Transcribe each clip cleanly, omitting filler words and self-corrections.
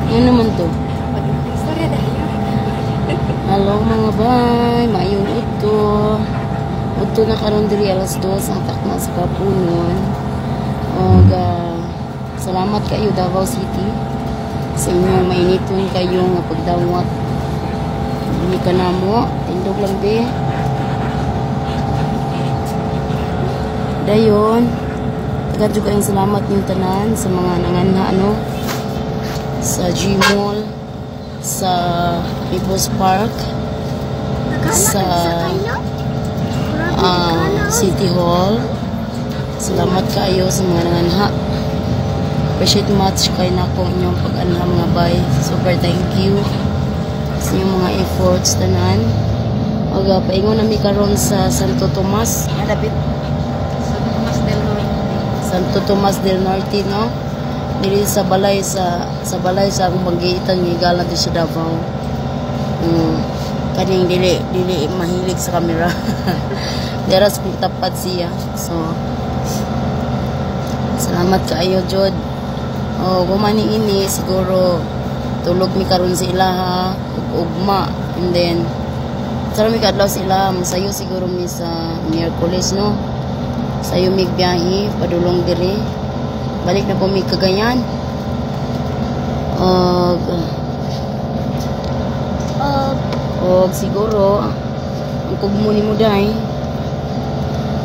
Ano naman to? Istorya dahil. Hello mga bay, maayong udto. Udto na karon diri, alas 2 ang takna sa kapunon. Og salamat kayo, Davao City, sa inyong mainiton kayo nga pagdawat. Hindi ka namo, tindog lang be. Dayon, daghan jud kayong salamat ninyong tanan sa mga nanganha, ano, sa G-Mall, sa People's Park, sa City Hall. Salamat kayo sa mga nanganha. Appreciate much kay nako inyong pag-anha, mga bay. Super thank you sa inyong mga efforts tanan. Og paingon nami karon sa Santo Tomas. Malapit. Santo Tomas del Norte. Santo Tomas del Norte, no? Diri sa balay sa akong banggiitan nga higala di sa Davao. Kaning dili dili mahilig sa kamera. Dira sa kong tapat siya. So salamat kaayo jud. Oh, gumani ini siguro tulog mi karon sa ilaha ug ugma, and then sa mi kadlaw sa ilaha, masayo siguro mi sa Miyerkules, no? Sayo mig biyahe padulong diri. Balik na po mi Cagayan. Og og siguro ang kugmo ni mo day.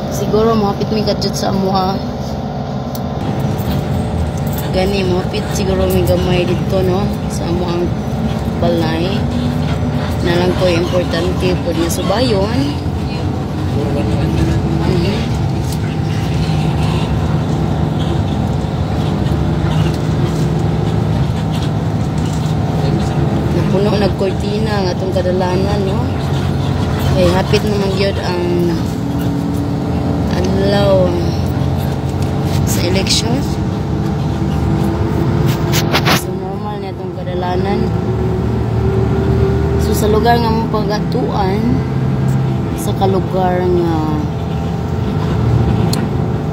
Siguro mohapit mi kadjot sa amuha. Gani mohapit siguro mi gamay dito, no, sa amuang balay. Na lang ko importante pud nga subayon. Napuno nagkortina ang atong kadalanan, no? Kay hapit naman gyud ang adlaw sa election. So normal na itong kadalanan. So sa lugar nga mong pagatuan, sa kalugar nga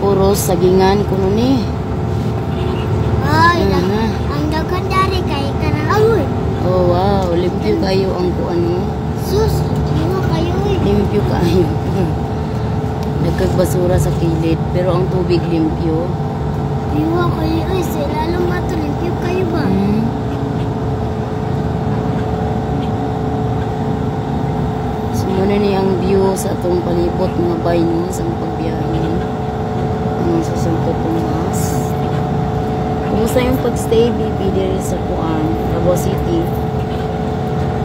puro sagingan kuno ni. Ay, Aha. ang daghan dari kay kanang agoy. Oh wow, limpyo kayo ang kuan mo. Sus, mo kayo eh. Limpyo kayo. Nagkagbasura sa kilid, pero ang tubig limpyo. Iwa kayo eh. Sila lang ba ito? Limpyo kayo ba? So muna ni ang view sa atong palibot, mga bay, no, sa among pagbiyahe. Ano sa Santo Tomas. Kumusta yung pagstay, baby, diri sa kuan, Davao City?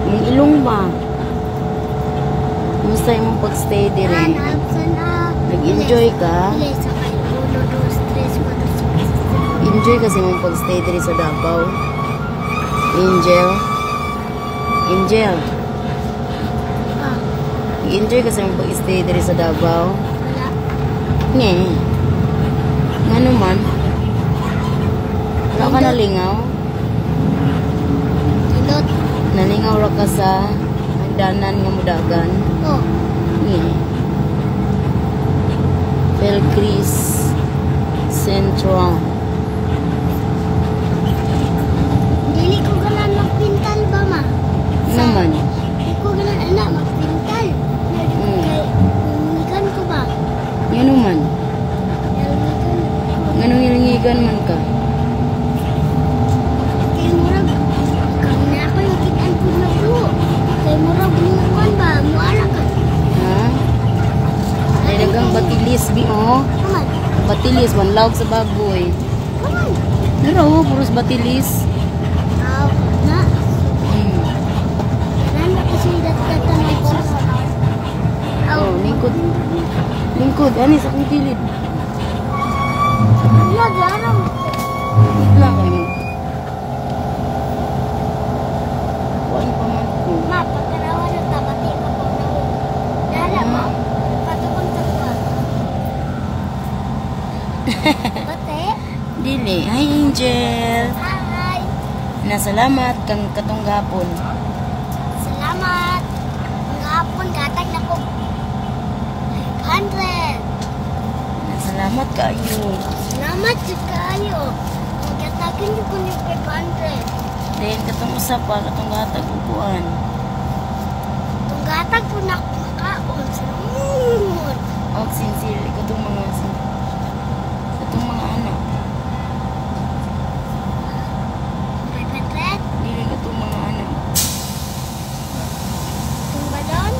Yung ilong ba? Kumusta yung pagstay diri? Ah, naabsan ah. Nag-enjoy ka? Pili sa kayo. Uno, dos, tres, cuatro, cinco, seis, siete. Enjoy kasi mong pagstay diri sa Davao. Angel. Angel. Ah, Enjoy kasi mong pag-stay diri sa Davao. Wala. Nge. Nga naman. Wala ka nalingaw? Kilot. Nalingaw ra ka sa hagdanan nga mudagan. Oh, Nge. Felcris Central. Dili ko ganan magpintal ba ma? Naman. Di ko ganan anak magpintal. Kay ngikan ko ba? Nga naman. Ngikan ko. Nganong ilingigan man ka? Kay murag kang na ako yung kitaan po na po. Kay murag mukuan ba? Muara ka. Ha? Ay, dagang batilis, bi, oh. Kaman. Batilis, wanlawg sa bagoy. Kaman. Pero, oh, puros batilis. Ah, na. Nana kasi datatan ng sus. Oh, lingkod. Lingkod, ani sa akong kilid. Wala, garang. Wait lang kayo mo. Kuan pa man ko. Ma, pagkarawan ng tabati, ako na. Dala, ma. Patukon sa kuwan. Bate? Dili. Hi, Angel. Hi. Nasalamat kang katong gapon. Salamat. Ang hapon, gatag na ko. 500. Nasalamat kayo. Salamat jud kaayo. Gatag Then katong usa pa, katong gatag og kuan. Tunggatag po na ako makaon. Salamat. Og sincere katong mga anak. 500. Dili katong mga anak. Tung balon.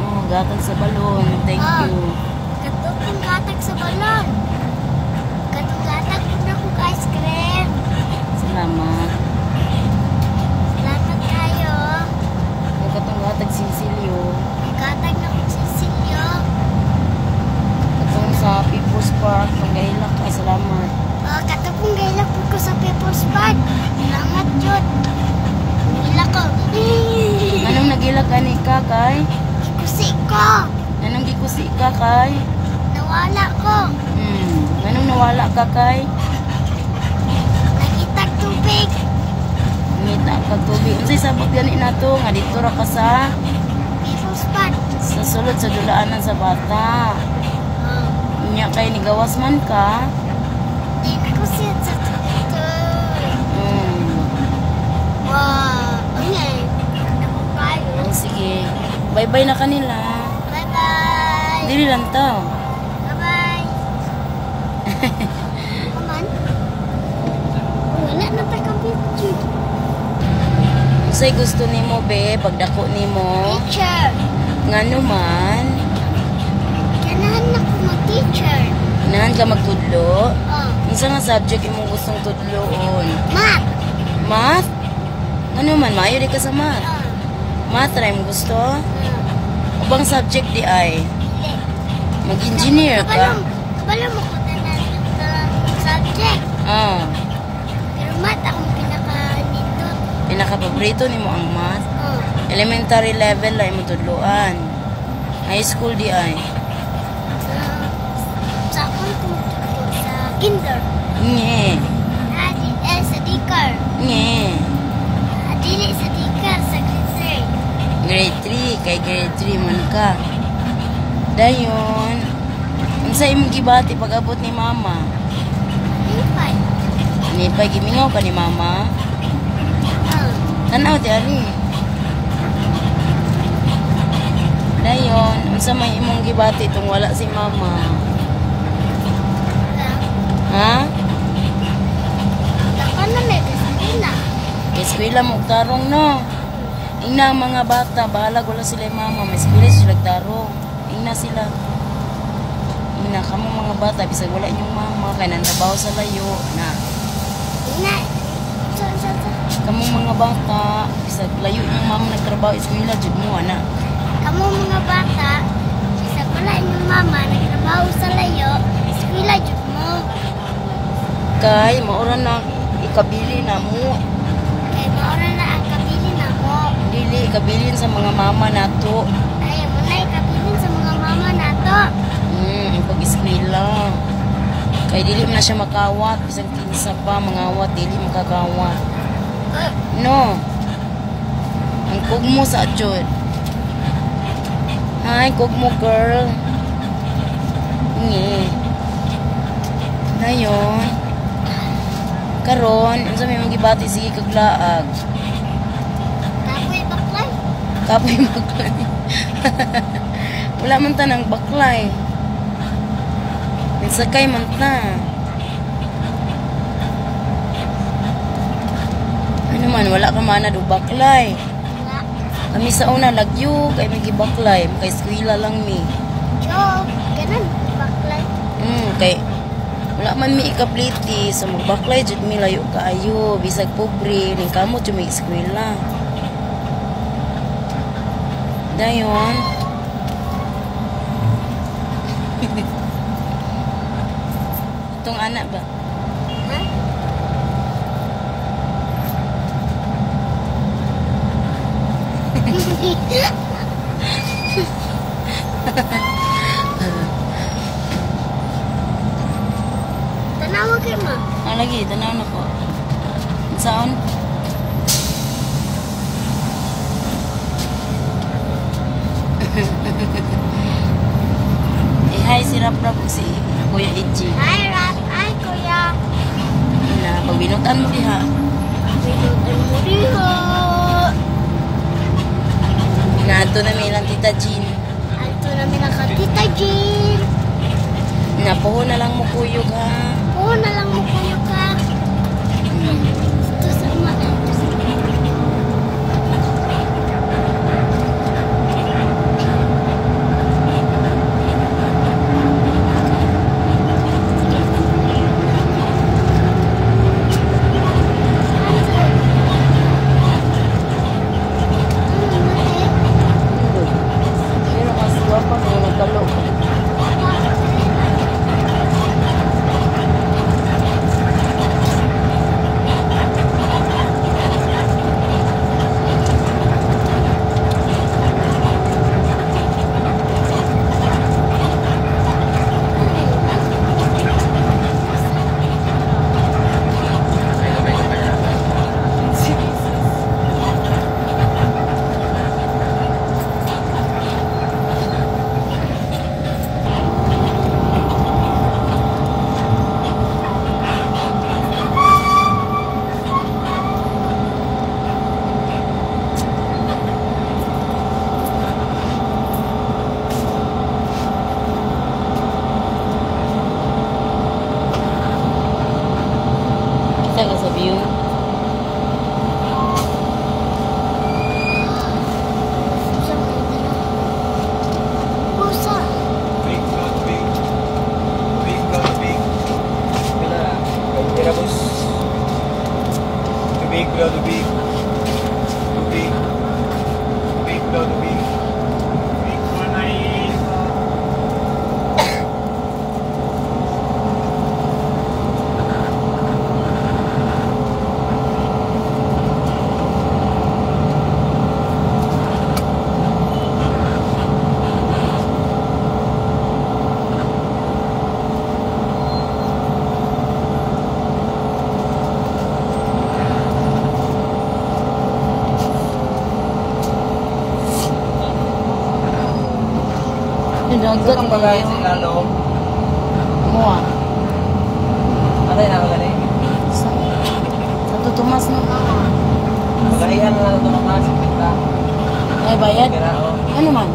Oh, gatag sa balon. Thank you. Katong gatag sa balon. Katong gatag po na akong ice cream. Salamat. Salamat kayo. Ug katong gatag sinsilyo. Gatag na akong sisilyo. Katong sa People's Park, manggahilak ka. Salamat. Oh, katong gailak po ko sa People's Park. Salamat jud. Gilak ko. Anong nagilak ka ni ka kay? Ikusi ko. Anong gikusi ka kay? Nawala ko. Anong nawala ka kay? Nangitag tubig. Ngita ka tubig. Unsay sabot gani nato nga dito ra ka sa People's Park. sa sulod sa dulaanan sa bata. Oh. Unya kay nigawas man ka. Di ko siya sa tubig. Wow. Okay. Ako kayo. Oh, sige. Bye-bye na kanila. Bye-bye. Dili lang to. Bye-bye. Come on. Wala na ta picture. Unsay gusto nimo be pagdako nimo? Teacher. Ngano man? Ganahan na ko mag-teacher. Ganahan ka magtudlo? Oh. Unsa nga subject imong gustong tudloon? Math. Math? Ngano man maayo di ka sa math? Oh. Math ra imong gusto? Oh. Ubang subject di ay? Dili. Mag-engineer ka? Kabalo mo ko tanan subject. Ah, Pero math akong pinaka-nindot. pinaka-paborito nimo ang math? Oh. Elementary level la imong tudloan. High school di ay? Sa akong tumutudlo sa kinder. Nye. Ah, di, eh, sa daycare. Nye. Ah, dili sa daycare, sa grade 3. Grade 3, kay grade 3 man ka. Dayon, unsa imong gibati pag-abot ni mama? Lipay. Nipay gimingaw ka ni mama? Oh. Tanaw di ari. Dayon, unsa may imong gibati tung wala si mama? Ha? Dako na may gasolina. Kay eskwela mo og tarong no. Ingna ang mga bata, bahalag wala sila mama, may eskwela sila tarong. Ingna sila. Ingna kamo mga bata bisag wala inyong mama kay nantrabaho sa layo na. Ina. So, so, so. Kamo mga bata, bisag layo inyong mama nagtrabaho eskwela jud mo ana. Kamo mga bata, sa wala inyong mama, nagtrabaho sa layo, eskwela jud mo. Kay maura na ikabili na mo. Kay maura na ang kabili na mo. Dili ikabilin sa mga mama nato. Ay, mo na ikabilin sa mga mama nato. Ang pag-eskwela. Kay dili man na siya makawat, bisan kinsa pa mangawat, dili makakawat. No. Ang kugmo sa jud. Hi, kugmo girl. Nge. Nayon. Karon, unsa may imong gibati sige kag laag? Kapoy baklay. Kapoy baklay. Wala man ta nang baklay. Nagsakay man ta. Ano man, wala ka man og baklay. Wala. Kami sa una lagyo kay may gibaklay, kay eskwela lang mi. Joke. Ganun, baklay. Kay wala man mi ikapliti, so magbaklay jud mi layo kaayo, bisag pobre, ning kamot jud mi eskwela. Dayon. Itong anak ba? Ha? Tanawa kay ma. Ah, lagi, tanaw na ko. Saan? Eh, hi, si Rap Rap si Kuya Itchy. Hi, Rap. Hi, Kuya. Na, pag binutan mo diha. Pindot mo diha. Naadto na mi ilang Tita Jean. Adto na mi naka Tita Jean. Napuho na lang mo kuyog ha. Oo na lang mo kuyog ka. Ito sa uma. Ito sa Pero mas guwapa kung nagkalo. Kita ka sa view. Pusa. Big, big, big. Big, big, big. Pila? Pila, boss? Tubig, bro, tubig. Tubig. Tubig, bro, tubig. Tubig, 19. Dagat Ang bagay sa ilalom. Mo ah. Patay na ba gani? Sa Santo Tomas no. Pagahian na lang ito mga sa kita. Ay bayad. Kaya oh. Ano man?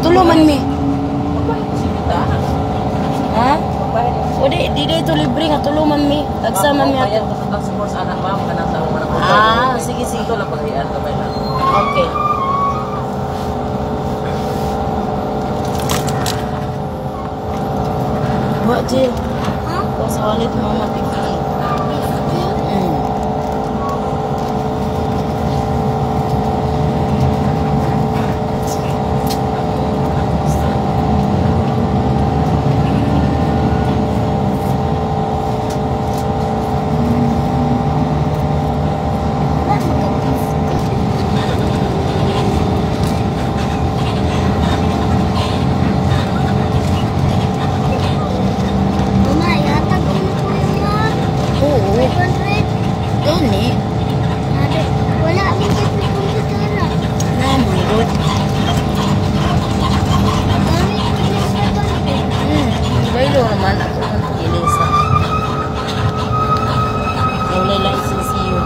Tulo man mi. Magbayad ko si kita. Ha? Magbayad ko. O di di ito libre nga tulo man mi. Tagsa man mi Magbayad ato. ko sa task force anak ma'am kanang sa mga Ah, sige, sige. Ito lang pagahian kamay lang. Okay. Wa Jill. Ha? Ko sa wallet mama 50. 50? Wala, magka-50. Mama, ihatag ko na ko yung ma. Oo. 500. Gani. Sabi, wala akong computer. Namurot. Gamit ko yung 500. Baylo naman ako man pag-ilisa. Wala license iyo.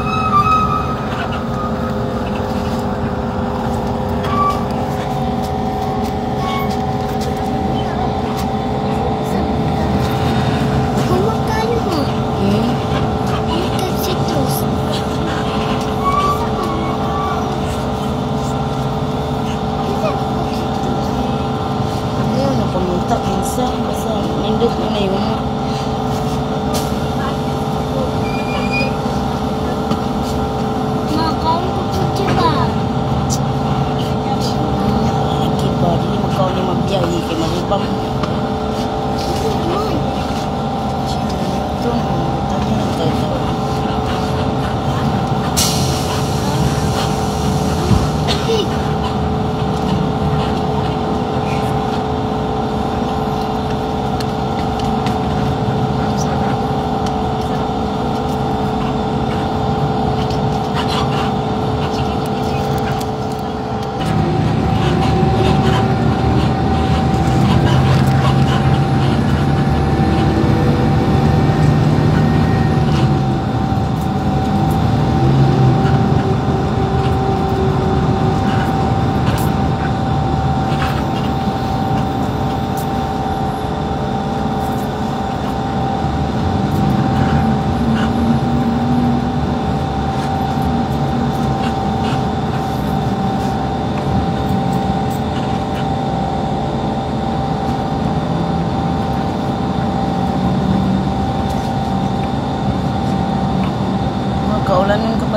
Humot tayo mo. Humot tayo citrus. Isa ka citrus. Ayaw na pumunta kinsa basta nindot mo na yung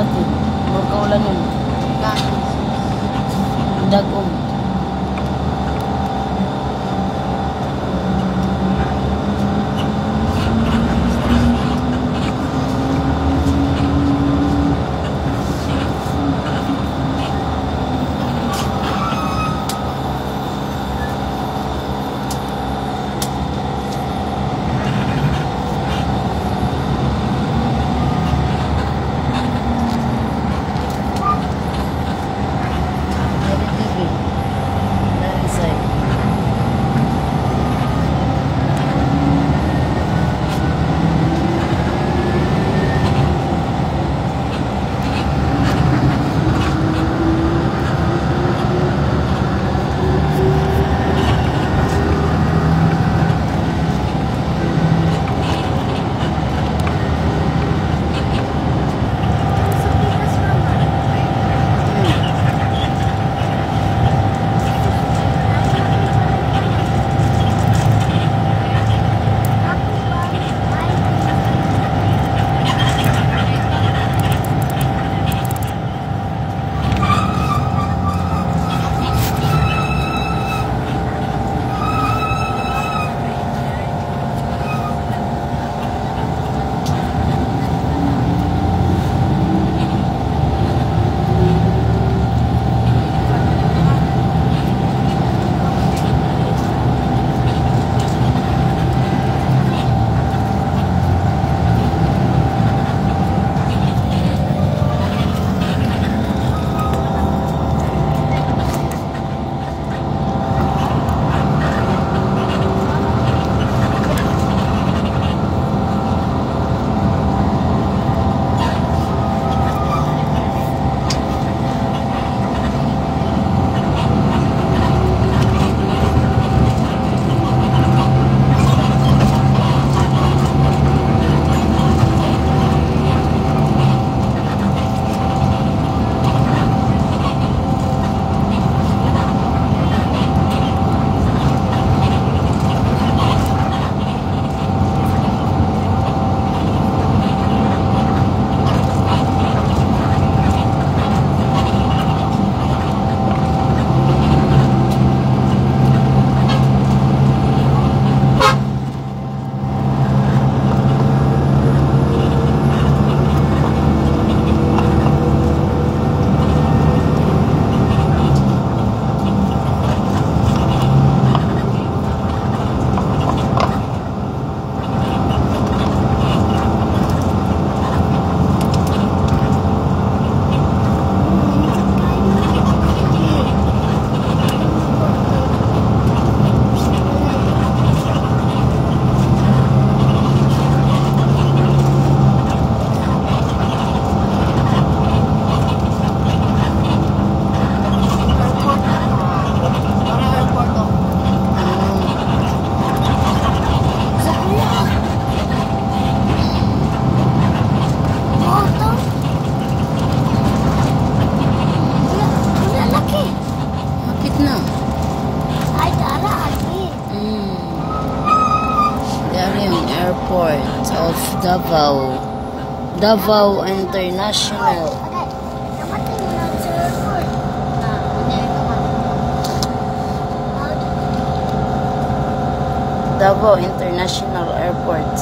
Pati. Murag kaulanon. Dagom. Dari TV. Dari side. Sa pikas, mama. Ako ba? Ay, Parang airport oh. Sa ulo. Moto. Wala, wala laki. Hapit na. Ay, tara, agi. Dari ang airport of Davao. Davao International. Agay, namatay mo na sa airport. Ah, kunya ito ka. Davao International Airport.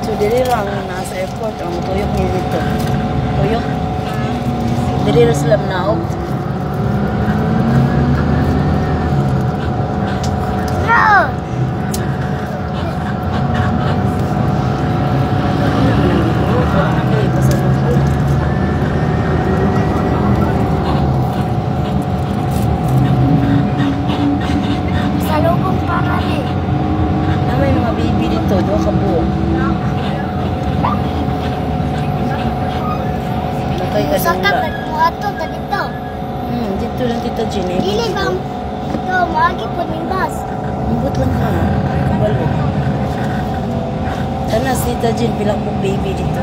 So, dili lang nasa airport ang tuyok ni dito. Tuyok. Dili ra sila manaog. No. Ano naman ang gituro? Ano yung pasalubong? Sa lubong pa kami. Na may mga baby dito, duha ka buok. Nakay Sa kadula. kapag mo ato ta dito. Dito lang, Tita Jean. Eh. Dili ba dito maagi po ning bus. Ambot lang ka. Kabalo. Tanas, Tita Jean, bilang mo baby dito.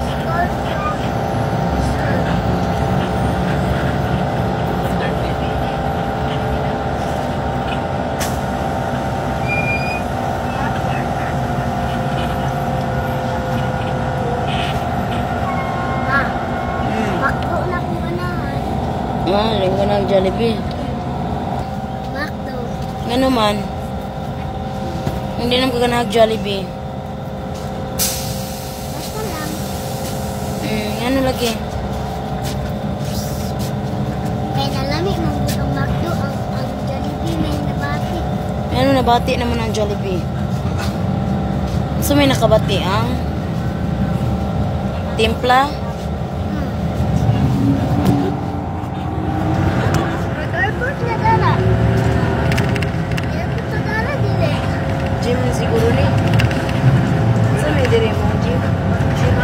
Students also serve. Ma, McDo na kung ganahan. Ah, linggo na ang Jollibee. McDo. Ngano man? Hindi naman kaganahag Jollibee. Basta lang. Ngano lagi? Kaya nalami man gud ang McDo, ang Jollibee may nabati. Ngano nabati naman ang Jollibee? So may nakabati ang timpla? Airport na dara. Airport na dara dili. Gym siguro ni. Sa may dire mo gym? Gym.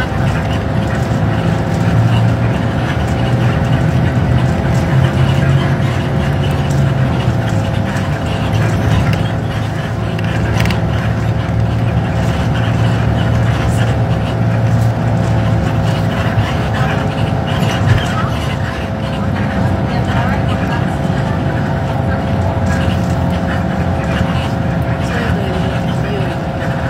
Saan to yun? Yun.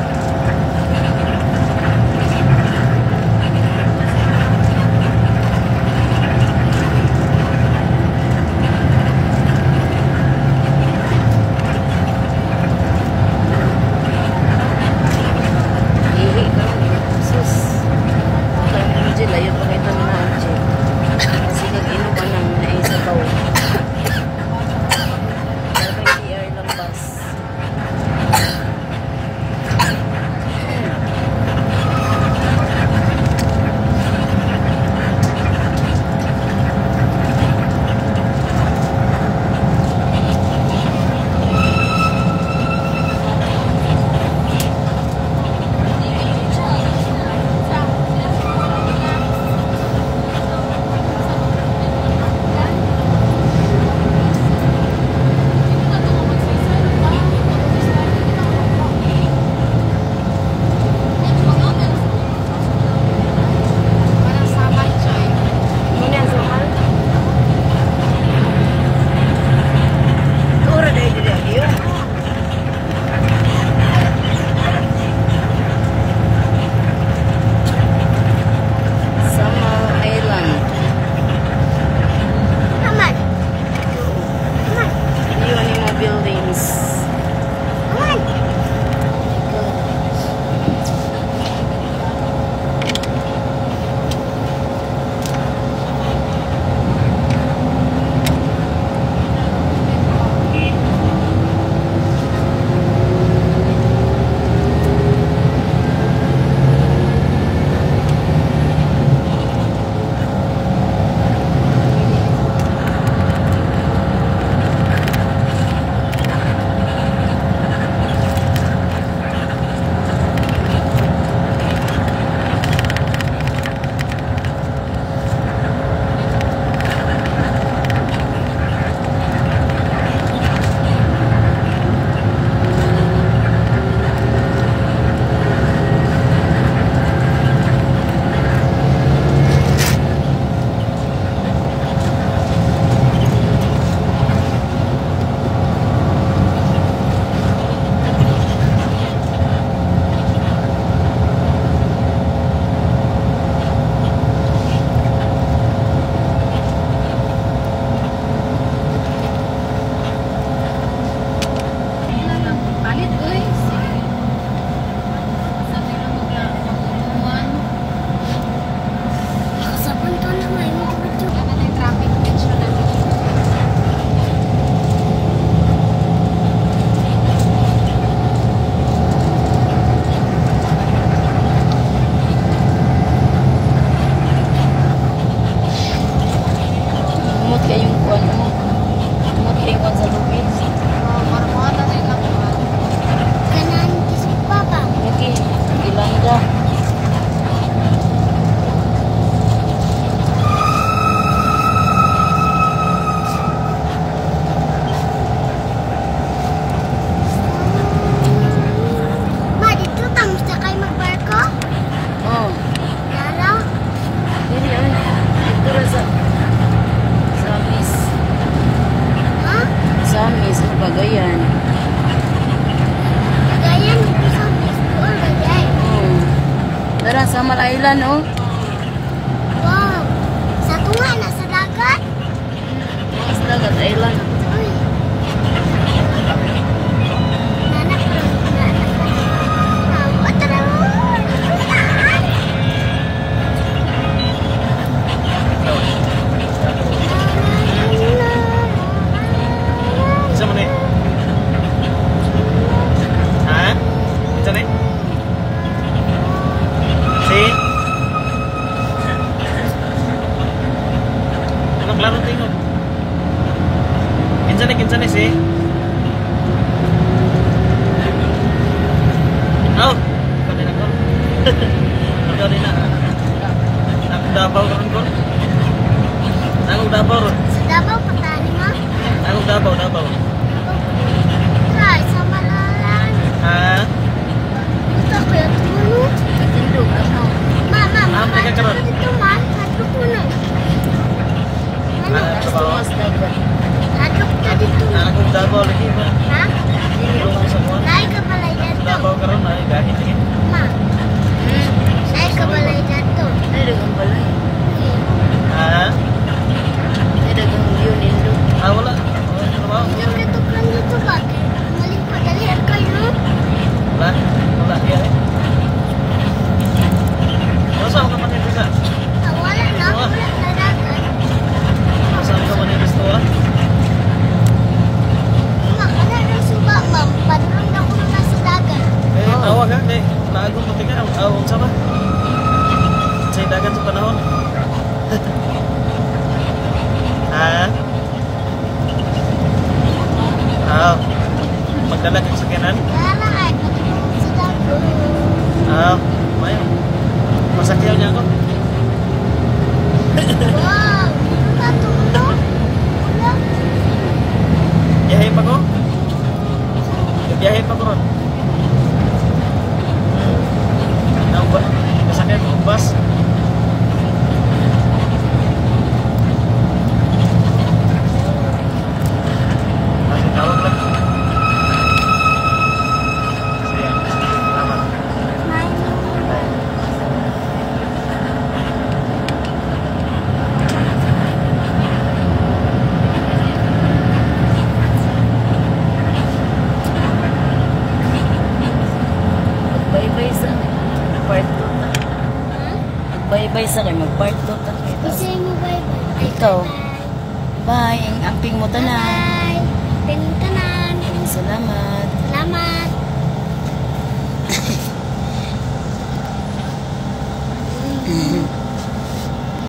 Samal Island, oh. Wow. Sa tunga na sa dagat. Mas dagat island. Uy. Nanak ron. Nanak. Ah, tara. Isa mo ni? Ha? Isa ni? Si? Ano klaro tingog? Kinsa ni si? Oh, ikaw din ako. Ikaw din na. Ako Davao karon ko. Ako Davao ron. Sa Davao, patani ma. Ako Davao, Davao. Try sa Malalan. Ha? Gusto ko yung tulo. Katindog ako. Ma, ma, ma. Ah, teka, karon. Dito, ma. Hadlok mo na. Ano? Ah, trabaho. Mas dagat. Hadlok ka dito. Ako Davao lagi ba? Ha? Tulong ko sa kuwan. Naay ka balay dito. Davao karon ay gahit lagi. Ma, naay ka balay dito. Ay, dagang balay. Ha? Ay, dagang view nindo. Ah, wala. Wala trabaho. Hindi ka tuklan dito ba? Maling pa, dali kayo. Wala. Wala kaya eh. Wala sa ka man sa. Ah, wala na, wala na dagat. Sa ka man gusto ah. Ma, wala na suba, ma'am. Padulong na ko na sa dagat. Eh, tawag ha kay naagong ko tika aw unsa ba? Sa dagat sa panahon. Ha? Ah. Magdala kag sakyanan? Wala na ay, padulong sa dagat. Ah, mayo. Masakyaw niya ako. Wow, dito na tulog. Wala. Biyahe pa ko. Biyahe pa ko ron. Ano ba? Masakay ko og bus. Kasi tawag lang. Sige. Salamat. Bye. Bye-bye sa part 2 ta. Bye-bye sa kay mag-part 2 ta. Kasi mo bye-bye. Ikaw. Bye. Ang amping mo tanan. Bye. Pintanan. Salamat. Salamat.